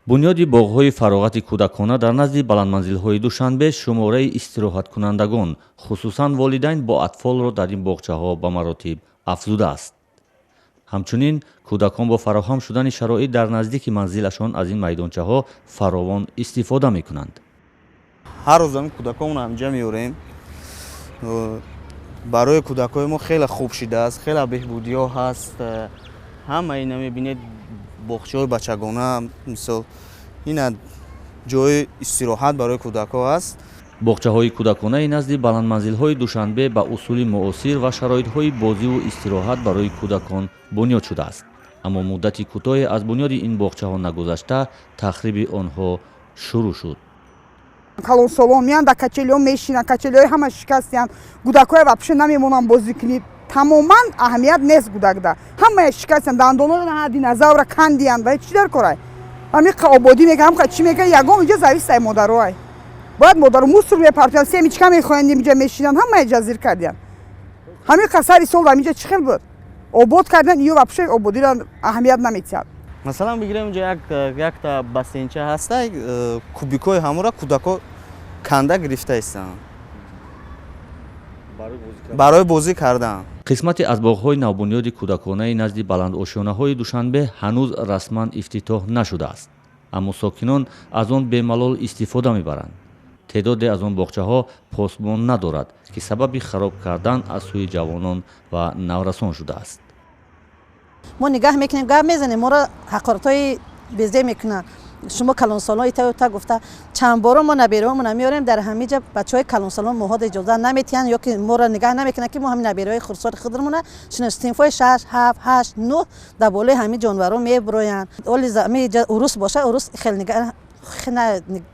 Бунёди боғҳои фароғати кӯдакона дар назди баландманзилҳои Душанбе шумораи истироҳаткунандагон, хусусан волидайн бо атфолро дар ин боғчаҳо ба маротиб афзудааст. Ҳамчунин кӯдакон бо фароҳам шудани шароит дар наздики манзилашон аз ин майдончаҳо фаровон истифода мекунанд. Ҳар рӯз ҳамин кӯдаконро ҳамҷа меорем. Барои кӯдакҳои мо хеле хуб шидааст, хеле беҳбудиҳо ҳаст. Ҳама ина мебинед, боғчаҳои бачагона, мисол, ина ҷои истироҳат барои кӯдакҳо аст. Боғчаҳои кӯдаконаи назди баландманзилҳои Душанбе ба усули муосир ва шароитҳои бозиву истироҳат барои кӯдакон бунёд шудааст. Аммо муддати кӯтоҳе аз бунёди ин боғчаҳо нагузашта, тахриби онҳо шурӯъ шуд. Калонсолон меянд, дар качелиҳо мешинанд, качелиҳои ҳама шикастиянд. Кӯдакҳоя вообще намемонанд бозӣ кунӣ. Тамоман аҳамият нест кӯдакда. Ҳамая шикастиянд, дандонҳо динозавра кандиянд. Ва чӣ дар корай? Ҳамиқа ободӣ мека, ҳамқа чӣ мека, ягон инҷа зависит ай модароай. Бояд модаро мусор мепартоянд, семечка мехоҳанд, инҷа мешинанд, ҳамая ҷазир кардиянд. Ҳамиқа сари сол дар инҷа чӣ хел буд? Обод кардиянд, ё вообще ободиро аҳамият наметиҳад. Масалан, бигирем, инҷа якта бассейнча ҳаста, кубикҳои ҳамура кӯдакҳо канда гирифта истанд барои бозӣ кардан. Қисмате аз боғҳои навбунёди кӯдаконаи назди баландошёнаҳои Душанбе ҳанӯз расман ифтитоҳ нашудааст, аммо сокинон аз он бемалол истифода мебаранд. Теъдоде аз он боғчаҳо посбон надорад, ки сабаби хароб кардан аз сӯи ҷавонон ва наврасон шудааст. Мо нигаҳ мекунем, гап мезанем, моро ҳақоратҳои безе мекунанд. Шумо калонсолон та та гуфта, чанд боро мо набераҳомона меорем дар ҳамин ҷа, бачаҳои калонсолон моҳода иҷоза наметиҳанд ё ки моро нигаҳ намекунанд, ки мо ҳамин набераҳои хурдсоли худмона шинос. Синфҳои шаш, ҳафт, ҳашт, нӯҳ дар болои ҳамин ҷонварон мебуроянд. Оли урус боша, урус хеле нигаҳ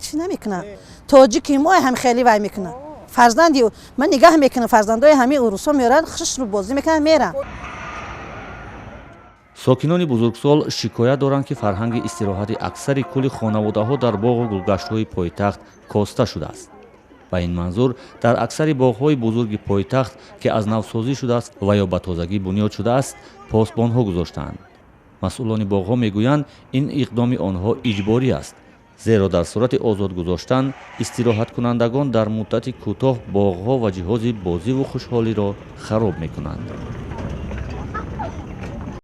чӣ намекунад. Тоҷики мо ҳам хеле вай мекунад. Фарзанди ман нигаҳ мекунам, фарзандои ҳамин урусҳо меоранд, хушрӯ бозӣ мекунанд, меранд. Сокинони бузургсол шикоят доранд, ки фарҳанги истироҳати аксари кулли хонаводаҳо дар боғу гулгаштҳои пойтахт коста шудааст. Ба ин манзур дар аксари боғҳои бузурги пойтахт, ки аз навсозӣ шудааст ва ё ба тозагӣ бунёд шудааст, посбонҳо гузоштаанд. Масъулони боғҳо мегӯянд, ин иқдоми онҳо иҷборӣ аст, зеро дар сурати озод гузоштан истироҳаткунандагон дар муддати кӯтоҳ боғҳо ва ҷиҳози бозиву хушҳолиро хароб мекунанд.